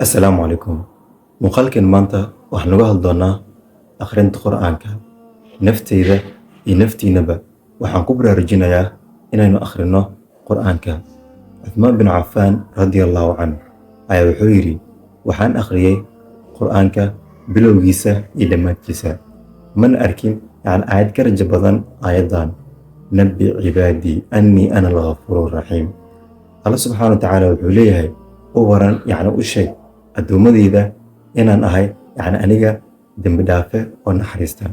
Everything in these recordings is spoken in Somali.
Assalaamu calaykum. Muuqaalkeen maanta waxaan uga hadli doonaa akhrinta Qur'aanka. Nafteyda iyo naftiinaba waxaan ku baraarujinayaa inaynu akhrino Qur'aanka. Cuthmaan bin Cafaan radiyallahu canhu ayaa wuxuu yidhi: "Waxaan akhriyay Qur'aanka bilowgiisa iyo dhammaadkiisa. Mana arkin yacni aayad ka rajo badan aayaddan: نبئ عبادي أني أنا الغفور الرحيم." Alla subxaana wa tacaala wuxuu leeyahay: u waran, yacni u sheeg addoommadeyda inaan ahay yacni aniga dembi dhaafe oo naxariista.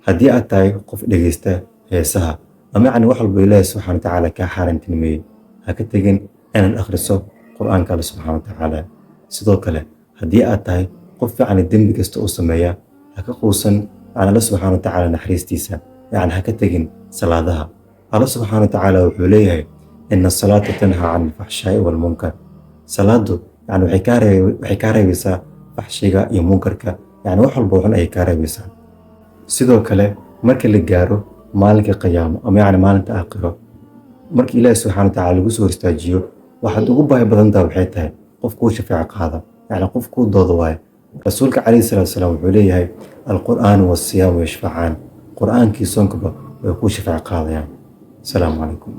Haddii aad tahay qof dhegeysta heesaha ama yacni wax walba Ilaahi subxaana wa tacaala kaa xaaraantinimeeyey, ha ka tegin inaad akhriso Qur'aanka Alle subxaana wa tacaala. Sidoo kale, haddii aad tahay qof yacni dembi kasta u sameeya, ha ka quusan yacni Alle subxaana wa tacaala naxariistiisa, yacni ha ka tegin salaadaha. Alle subxaana wa tacaala wuxuu leeyahay: إن الصلاة تنهى عن الفحشاء والمنكر. Salaadu yani waxay kaa reebaysaa faxshiga iyo munkarka, yani wax walba xun ayay kaa reebaysaa. Sidoo kale, marka la gaaro maalinka qiyaamo ama yacni maalinta aakhiro, marka Ilaahi subxaana wa tacaala lagu soo hor istaajiyo, waxaad ugu baahi badan tahay waxay tahay qof kuu shafeeco qaada, yacni qof kuu dooda waaye. Rasuulka calayhi salaatu wasalaam wuxuu leeyahay: القرآن والصيام يشفعان. Qur'aankii soonkuba way kuu shafeeco qaadayaan. Asalaamu calaykum.